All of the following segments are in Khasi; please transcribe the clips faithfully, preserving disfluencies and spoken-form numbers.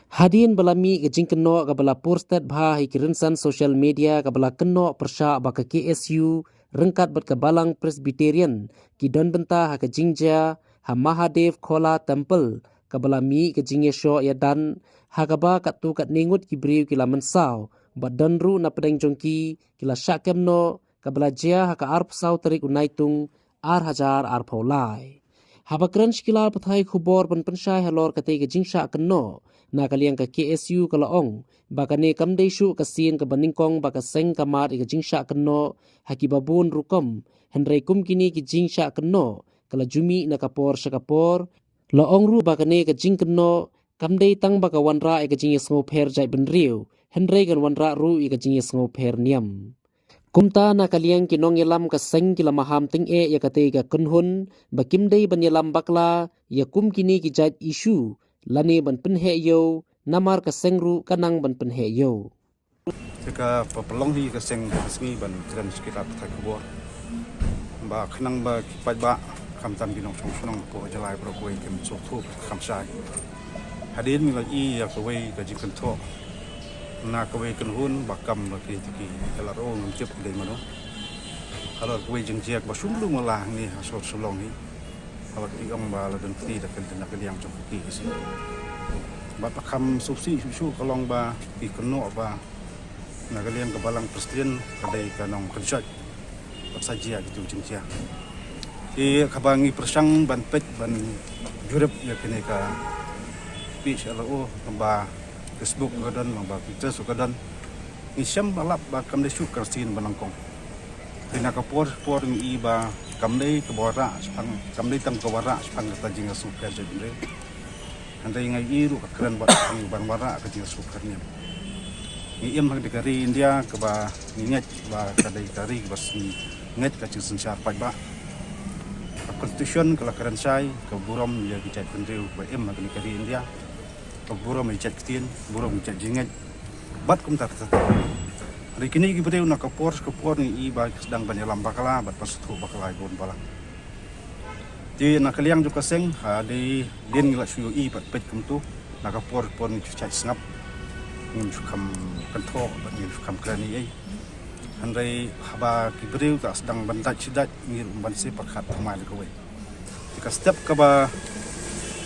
Hadien ba la mih ka jingkynnoh kaba la pur stet bha ha ki rynsan social media kaba la kynnoh pyrshah ba ka K S U ryngkat bad ka Balang Presbyterian ki don bynta ha ka jingjia ha Mahadev Khola Temple kaba la mih ka jingïashoh ïadan ha kaba katto katne ngut ki briew ki la mynsaw bad don ruh na pdeng jong ki ki la shah kem noh kaba la jia ha ka arphew saw tarik u Naitung ar hajar arphew lai. Haba kren sha ki lad pathai khubor ban pynshai halor katei ka jingshah kynnoh, na ka liang ka K S U ka la ong ba kane kam dei shuh ka sien kaba nyngkong ba ka seng ka mad ïa ka jingshah kynnoh ha kiba bun rukom, hynrei kum kine ki jingshah kynnoh ka la ju mih na ka por sha ka por. La ong ruh ba kane ka jingkynnoh kam dei tang ba ka wanrah ïa ka jingïasngewpher jaitbynriew, hynrei kan wanrah ruh ïa ka jingïasngewpher niam. Kumta na ka liang ki nongïalam ka seng ki la maham tyngeh ïa katei ka kynhun ba kim dei ban ïalam bakla ïa kum kine ki jait issue lane ban pynheh ïew, namar ka seng ruh ka nang ban pynheh ïew. Te ka pynlong hi ka seng ka sngi ban kren sha ki lad pathai khubor ba khnang ba ki paidbah khamtam ki nongshong shnong hapoh jylla baroh kawei kim sngewthuh kham shai. Hadien ngi la ïohi ïa kawei ka jingkynthoh na kawei ka kynhun ba kam ba ki, ki L R O ngam tip dei mano. Halor kawei jingjia ba shum lum la ngi ha sor Shillong hi. Halor ki ong ba la don kti da ka, na ka liang jong ki, ki sngi. Bad ba kham sngewsih shuh shuh ka long ba ki kynnoh ba na ka liang ka Balang Presbyterian ka dei ka nongkynshoh. Bad sa jia kitu jingjia. Te kaba ngi pyrshang ban peit ban jurip ïa kane ka page L R O, ba Facebook ka don, ba Twitter ka don. Ngi shem ba lap ba kam dei shuh ka sien ba nyngkong. Te na ka por por ngi i ba kam dei kaba wanrah shaphang, kam dei tang kaba wanrah shaphang kata jingïasngewpher jaitbynriew. Hynrei nga ïohi ruh ka kren bad ka ban wanrah ka jingïasngewpher niam. Ngi im ha ka ri India kaba ngi ngeit ba ka dei ka ri kaba sngewbha ngeit ka jingsynshar paidbah. Ka constitution ka la kren shai ka burom ïa ki jaitbynriew ba im ha ka ri India. Ka burom ïa ki jait ktien, burom ïa ki jait jingngeit. Bad kumta kata. Hynrei kine ki briew na ka por ka por ngi i ba ki sdang ban ïalam bakla bad ban sngewthuh bakla ïa ka bun balang. Te na ka liang jong ka seng, ha, dei dien ngi la shu ïohi pat peit kumto, na ka por por ngi shu shait sngap, ngim shu kham kynthoh bad ngim shu kham kren ei ei. Hynrei haba ki briew ta sdang ban dait shi dait, ngi ruh ban shu pyrkhat thymmai da kawei. Te ka step kaba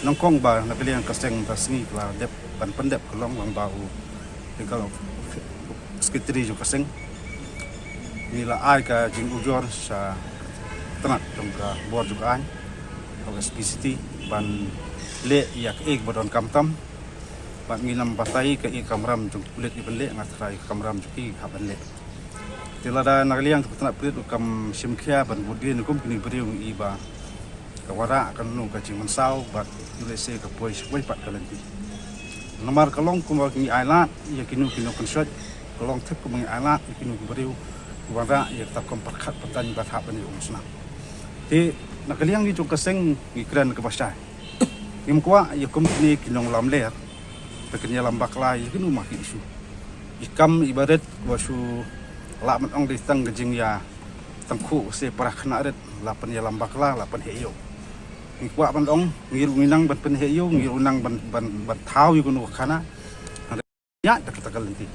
nyngkong ba na ka liang ka seng ka sngi ka la dep ban pyndep ka long lang ba u, te ka long secretary jong ka seng. Ngi la ai ka jingujor sha tnat jong ka bor jong ka aiñ, ka S P C T, ban leh ïa kaei kaba donkam tam. Bad ngin ym batai kaei ka kamram jong ki pulit ïa ban leh, nga tharai ka kamram jong ki hap ban leh. Te lada na ka liang jong ka tnat pulit ruh kam shim khia ban bud dien kum kine briew ngi i ba ka wanrah kano ka jingmynsaw bad ïoh lehse ka poi shawei pat ka lynti. Namar ka long kumba ngi ailad ïa kino kino kynshoh, ka long thik kumba ngi ailad ïa kino ki briew ki wanrah ïa kata ka kam pyrkhat pyrthei ba hap ban ïa umsnam. Te na ka liang ngi jong ka seng ngi kren kaba shai. Ngim kwah ïa kum kine ki nonglamler ba kin ïalam bakla ïa kino ma ki issue. I kam i barit ba shu lah ban ong dei tang ka jingïa tang khu se para khynnah rit la pynïalam bakla la pynheh ïew. Ngi kwah ban ong ngi ruh ngi nang ban pynheh ïew, ngi ruh nang ban, ban, ban thaw ïa kano ka khana. Ïaid da kata ka lynti.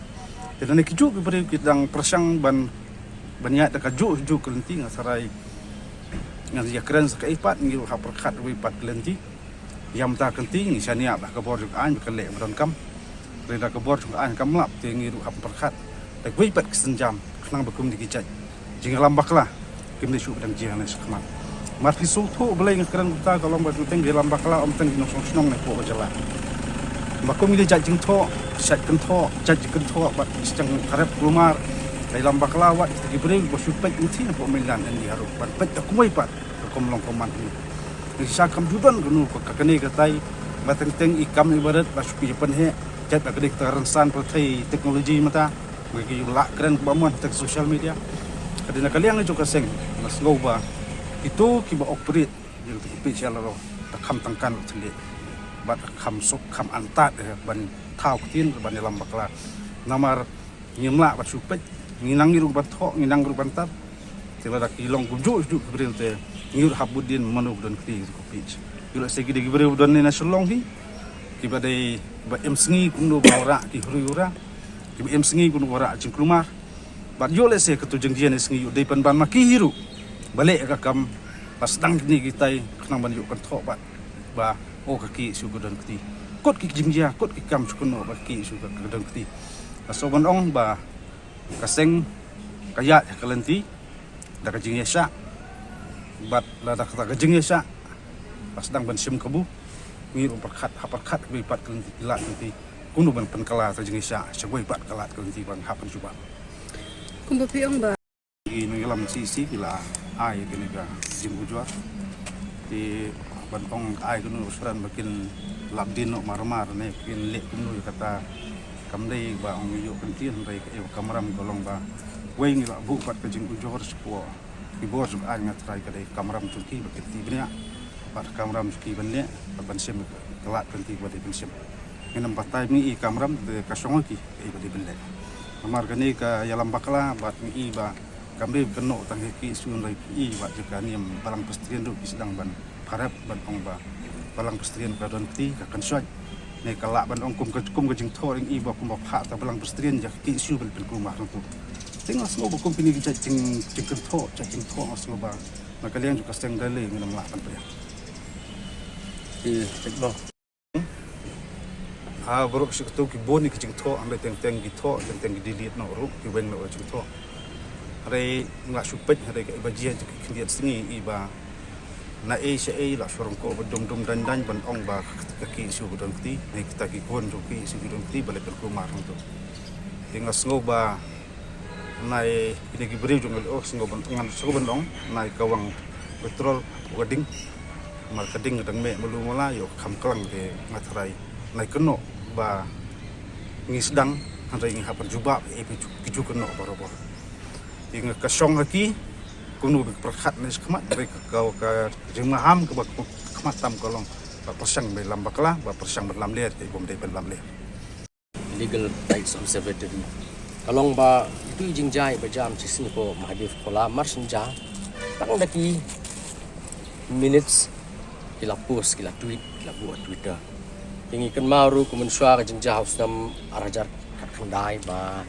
Te lane ki juh ki briew ki dang pyrshang ban, ban ïaid da ka juh juh ka lynti, nga tharai ngan ïa kren sa kaei pat, ngi ruh hap pyrkhat wei pat ka lynti. Ïa mynta ka lynti ngi shaniah bad ka bor jong ka aiñ ba ka leh ba donkam. Lada ka bor jong ka aiñ kam lap te ngi ruh hap pyrkhat da kawei pat ka sienjam khnang ba kum kine ki jait jingïalam bakla kim dei shuh ba dang jia ne shakhmat. Namar phi sngewthuh balei nga kren kumta ka long ba teng teng ka ïalam bakla ym tang ki nongshong shnong ne hapoh ka jylla. Ba kum kine ki jait jingthoh, jait kynthoh, jait jingkynthoh bad ki seng kharep kulmar, ka ïalam bakla wat kita ki briew ba shu peit ngi thi na hapoh mainland India ruh ban peit da kumwei pat ka kum long kum man hi. Ngi shisha kam ju don kano ka kane katai ba teng teng i kam i barit ba shu pynïaid pynheh jait ba kane kata ka rynsan pyrthei teknologi mynta. Ba ki lah kren ba mon tang social media. Ka dei na ka liang jong ka seng nga sngew ba kito kiba operate ïa kito ki page ïa la ruh ta kham tang kan thylliej bad kham suk kham antad eh ban thaw ktien ban ïalam bakla. Namar ngim lah ban shu peit, ngi nang ngi ruh ban thoh, ngi nang ruh ban tar. Te lada ki long kumjuh juh ki briew te ngi ruh hap bud dien mano ba don kti ïa kito ki page. Ïoh lehse ki dei ki briew ba don ne na Shillong hi kiba dei ba em sngi kumno ba u rah ki huri u rah, ki ba em sngi kumno ba u rah jingkulmar. Bad ïoh lehse kato jingjia ne sngi ïoh dei pynban ma ki hi ruh ba leh ka kam, ba sdang kine kitai khnang ban ïoh kynthoh bad ba o ka KSU ka don kti. Kot ki jingjia, kot ki kam shu kynnoh ba ka KSU ka don kti. Ka shu ban ong ba ka seng ka ïaid ha ka lynti da ka jingïaishah. Bad lada kata ka jingïaishah ba sdang ban shim kabu, ngi ruh pyrkhat, ha pyrkhat kiwei pat ka lynti, ki lad lynti, kumno ban pynkylla ka jingïaishah sha kawei pat ka lad ka lynti ba ngi hap ban jubab. Kumba phi ong ba ki nongïalam CEC ki la ai kane ka jingujor. Te ban ong ai kano ka shuran ba kin lap dien noh mar mar ne kin leh kumno ïa kata, kam dei ba ong ïoh kyntien, hynrei ka ïa ka kamram ka long ba wei ngi la buh pat ka jingujor sha ki bor jong ka aiñ, nga trai ka dei kamram jong ki ba kin tih bniah bad kamram jong ki ban leh bad ban shim ka lad ka lynti ba dei ban shim. Ngin ym batai, ngi i kamram te ka shong ki, ka i ba dei ban leh. Namar kane ka ïalam bakla bad ngi i ba kam dei kynnoh tang ha ki KSU, hynrei ki i bad jong ka niam Balang Presbyterian ruh ki sdang ban pharap ban ong ba Balang Presbyterian ka don kti, ka kynshoit. Ne ka lah ban ong kum ka, kum ka jingthoh ring i ba kumba phah ta Balang Presbyterian ïa ka KSU ban pynkulmar hangto. Te nga sngew ba kum kine ki jait jing, jingkynthoh, jait jingthoh nga sngew ba na ka liang jong ka seng da lei ngin ym lah ban pdiang. Ki, ki, no. Ha, baroh shi kato ki bun ki jingthoh, hynrei teng teng ki thoh, teng teng ki delete noh ruh, ki weng noh jingthoh. Hynrei nga shu peit, hynrei ka i ba jia jong ki khyndiat sngi i ba na ei sha ei la shu rong ko ba dum dum dain dain ban ong ba ka KSU ka don kti, ne kita ki khun jong ka KSU ka don kti, ba leh pynkulmar hangto. Te nga sngew ba nai kine ki briew jong ngi, oh, sngew ban, ngan sngew ban ong, nai ka wang petrol u ka ding. Namar ka ding ka dang meh malu mala, ïoh kham klang te nga trai nai kynnoh ba ngi sdang, hynrei ngi hap ban jubab ïa ki ju, ki ju kynnoh barabor. Te nga ka shong ha ki kumno ba ki pyrkhat ne shakhmat, hynrei ka, ka, ka jingmaham kaba khmat tam ka long ba pyrshang ban lam bakla, ba pyrshang ban lamler, te bym dei ban lamler. Legal Rights Observatory. Ka long ba itu i jingjia i ba jia shisien ko Mahadev Khola mar shen ja. Tang da ki minutes ki la post, ki la tweet, ki la buh ha Twitter. Te ngi kynmaw ruh kum mynshuwa ka jingjia ha u snem ar hajar khatkhyndai ba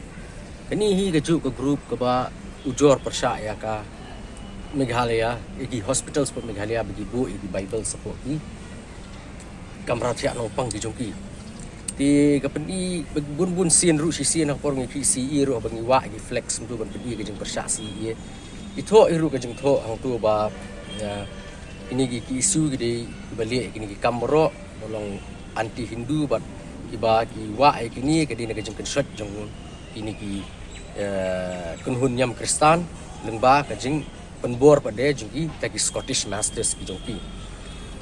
kane hi ka juh ka group kaba ujor pyrshah ïa ka Meghalaya, ïa ki hospitals pud Meghalaya ba ki buh ïa ki Bible support ki kamra thiah nongpang ki jong ki. Te ka pyni bun bun sien ruh shisien ha ka por ngi ki C E ruh ba ngi wah ki flex hangtu ban pyni ka jingpyrshah C E. I thoh i ruh ka jingthoh hangtu ba, ïa, kine ki, ki KSU ki dei ba leh kine ki kam baroh ba long anti Hindu bad kiba ki wah ïa kine ka dei na ka jingkynshoit jong kine ki, eh, kynhun niam Khristan lyngba ka jing pynbor pat de jong ki, kita ki Scottish Masters ki jong ki.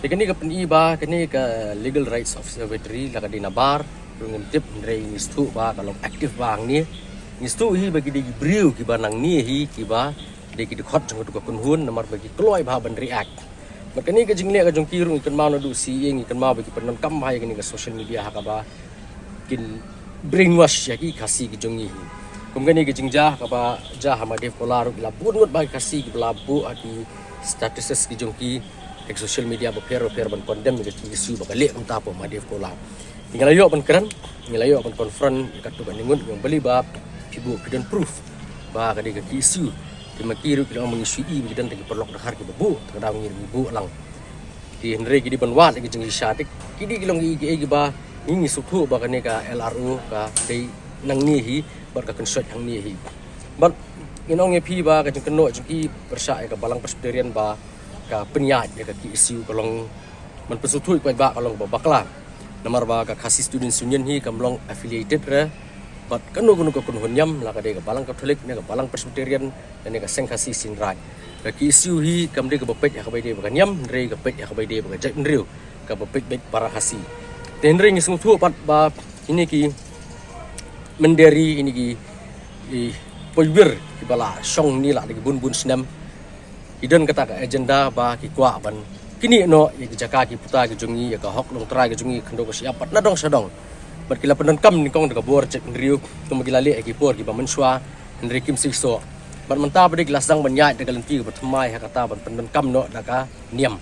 Te kane ka pyni ba kane ka Legal Rights Observatory la ka dei nabar ruh ngim tip, hynrei ngi sngewthuh ba ka long active ba hangne. Ngi sngewthuh hi ba ki dei ki briew kiba nangne hi kiba dei ki dkhot jong katu ka kynhun namar ba ki kloi bha ban react. Bad kane ka jingleh ka jong ki ruh ngi kynmaw naduh C E, ngi kynmaw ba ki pyndonkam bha ïa kane ka social media ha kaba kin brainwash ïa ki Khasi ki jong ngi hi. Kum kane ka jingjia kaba jia ha Mahadev Khola ruh ki la bun ngut bha ki Khasi kiba la buh ha ki statuses ki jong ki ha ki social media bapher bapher ban condemn ïa ka KSU ba ka leh kumta ha Mahadev Khola. Ngi la ïoh ban kren, ngi la ïoh ban confront ïa katu kane ngut, ngi ong balei ba phi buh, phi don proof ba ka dei ka KSU? Te ma ki ruh ki la ong ba ngi shu i ba ki don tang ki paralok dkhar kiba buh, te ka daw ngi ruh ngi buh lang. Te hynrei ki dei ban wad ïa ki jingshisha, te ki dei ki long ki, ki, kiba ngi, ngi sngewthuh ba kane ka L R O ka dei nangne hi bad ka kynshoit hangne hi. Bad ngi ong ïa phi ba ka jingkynnoh jong ki pyrshah ïa ka Balang Presbyterian ba ka pynïaid ïa ka KSU ka long, ban pynsngewthuh ïa ki paidbah, ka long ba bakla. Namar ba ka Khasi Students Union hi kam long affiliated re bad kano kano ka kynhun niam, la ka dei ka Balang Katholik ne ka Balang Presbyterian ne ka Seng Khasi Seiñ Raij. Ka KSU hi kam dei kaba peit ha kaba ïadei bad ka niam, hynrei ka peit ha kaba ïadei bad ka jaitbynriew, kaba peit beit para Khasi. Te hynrei ngi sngewthuh pat ba kine ki mynder ri, kine ki, ki poiwir kiba la shong hangne la da ki bun bun snem, ki don kata ka agenda ba ki kwah ban knieh noh ïa ki jaka ki puta ki jong ngi, ïa ka hok longtrai ki jong ngi, khyndew ka shyiap bad na dong sha dong. Bad ki la pyndonkam nyngkong da ka bor jaitbynriew kumba ki la leh ha ki por kiba mynshuwa, hynrei kim seisoh. Bad mynta pat de ki la sdang ban ïaid da ka lynti kaba thymmai ha kata ban pyndonkam noh da ka niam.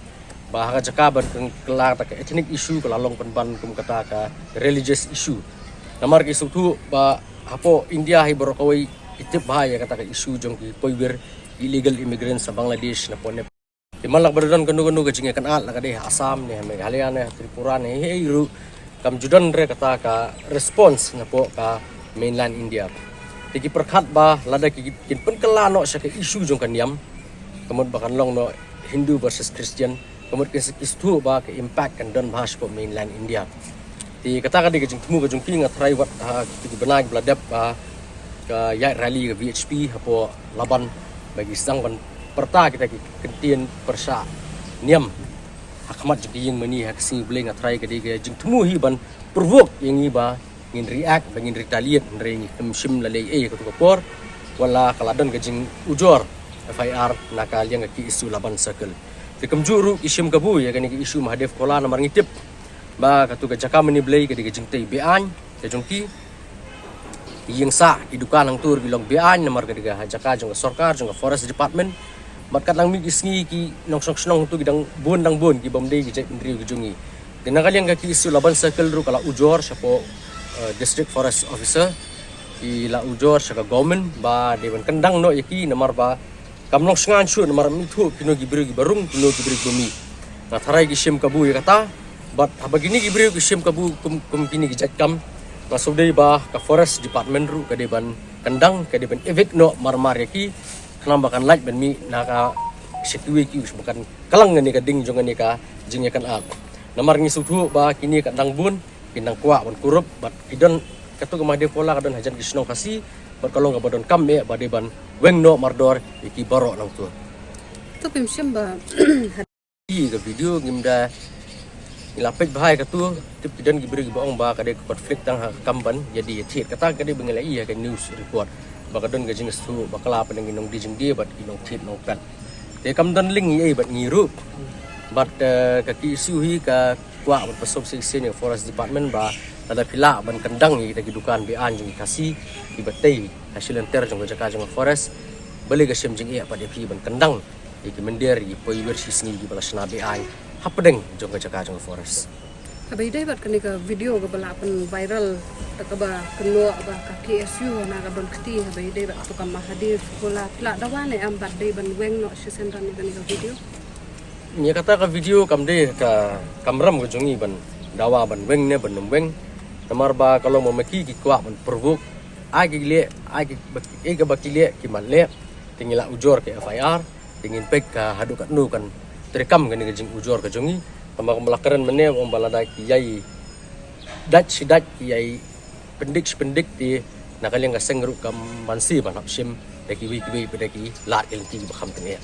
Ba ha ka jaka ban kylla kata ka ethnic issue ka la long pynban kum kata ka religious issue. Namar ki sngewthuh ba hapoh India hi baroh kawei ki tip bha ïa kata ka issue jong ki poiwir illegal immigrants na Bangladesh, na poh Nepal. Te man la ba don kano kano ka jingïakynad, la ka dei ha Assam ne, ha Meghalaya ne, ha Tripura ne, hi ruh kam ju don re kata ka response na poh ka mainland India. Te ki pyrkhat ba lada ki, kin pynkylla noh sha ka issue jong ka niam, ka mut ba kan long noh Hindu versus Christian, ka mut ki sngewthuh ba ka impact kan don bha sha poh mainland India. Te kata ka dei ka jingthmu ka jong ki. Nga tharai wat ha kito ki bnai ba la dep ba ka ïaid rally ka V H P hapoh Laban ba ki sdang ban pyrta kita ki kyntien pyrshah niam ha khmat jong ki ïing mane ha ka sngi U Blei. Nga tharai ka dei ka jingthmu hi ban provoke ïa ngi ba ngin react, ba ngin retaliate, hynrei ngim shym la leh ei ha kato ka por. Wat la ka la don ka jingujor F I R na ka liang ka K S U Laban Circle. Te kumjuh ruh ki shim kabu ïa kane ka issue Mahadev Khola, namar ngi tip ba kato ka jaka mane Blei ka dei ka jingtei be-aiñ ka jong ki. Ki ïing sah, ki dukan hangto ruh ki long be-aiñ namar ka dei ka jaka jong ka sorkar, jong ka Forest Department. Bad katba la mih ki sngi ki nongshong shnong hangto ki dang bun, dang bun ki bym dei ki jaitbynriew ki jong ngi. Te na ka liang ka K S U Laban Circle ruh ka la ujor sha poh, eh, District Forest Officer, ki la ujor sha ka government ba dei ban kyndang noh ïa ki namar ba kam long shngaiñ shuh namar ym ithuh kino ki briew kiba rung, kino ki briew kiba mih. Nga tharai ki shim kabu ïa kata. Bad haba kine ki briew ki shim kabu kum, kum kine ki jait kam, nga sngewdei ba ka Forest Department ruh ka dei ban kyndang, ka dei ban evict noh marmar ïa ki, khnang ba kan lait ban mih na ka sha kiwei kiwei, ba kan klang kane ka ding jong kane ka jingïakynad. Namar ngi sngewthuh ba kine ka dang bun, ki dang kwah ban kurup, bad ki don, kato ka Mahadev Khola ka don hajan ki shnong Khasi, bad ka long kaba donkam eh ba dei ban weng noh mardor ïa ki baroh nangto. To phim shym ba ïa ka video ngim da, ngi la peit bha ïa kato, tip ki don ki briew kiba ong ba ka dei ka conflict tang ha ka kam ban ïa dei ïa thied. Kata ka dei ba ngi la ïohi ha ka news report ba ka don ka jingsngewthuh bakla, pynban ki nongdie jingdie bad ki nongthied nongpet. Te kam don link ei ei bad ngi ruh. Bad, eh, ka K S U hi ka kwah ban pynsngewsih shisien ïa ka Forest Department ba lada phi lah ban kyndang ïa kita ki dukan be-aiñ jong ki Khasi kiba tei ha shilynter jong ka jaka jong ka forest, balei ka shem jingeh pat ïa phi ban kyndang ïa ki mynder, ïa ki poiwir shisngi kiba la shna be-aiñ hapdeng jong ka jaka jong ka forest. Haba ïadei bad kane ka video kaba la pyn viral, da kaba kynnoh ba ka K S U na ka don kti, haba ïadei bad kato ka Mahadev Khola, phi la dawa ne em ba dei ban weng noh shisien ïa kane ka video? Ïa kata ka video kam dei ka kamram ka jong ngi ban dawa ban weng ne ban ym weng. Namar ba ka long ba ma ki ki kwah ban provoke, ai ki leh, ai ki ba, ei kaba ki leh ki man leh. Te ngi la ujor ka F I R, te ngin peit ka haduh katno kan treikam kane ka jingujor ka jong ngi. Namar kumba la kren mynne ong ba lada ki ïai dait shi dait, ki ïai pyndik shi pyndik, te na ka liang ka seng ruh kam banse ban hap shim da kiwei kiwei pat da ki lad ki lynti ba kham tyngeh.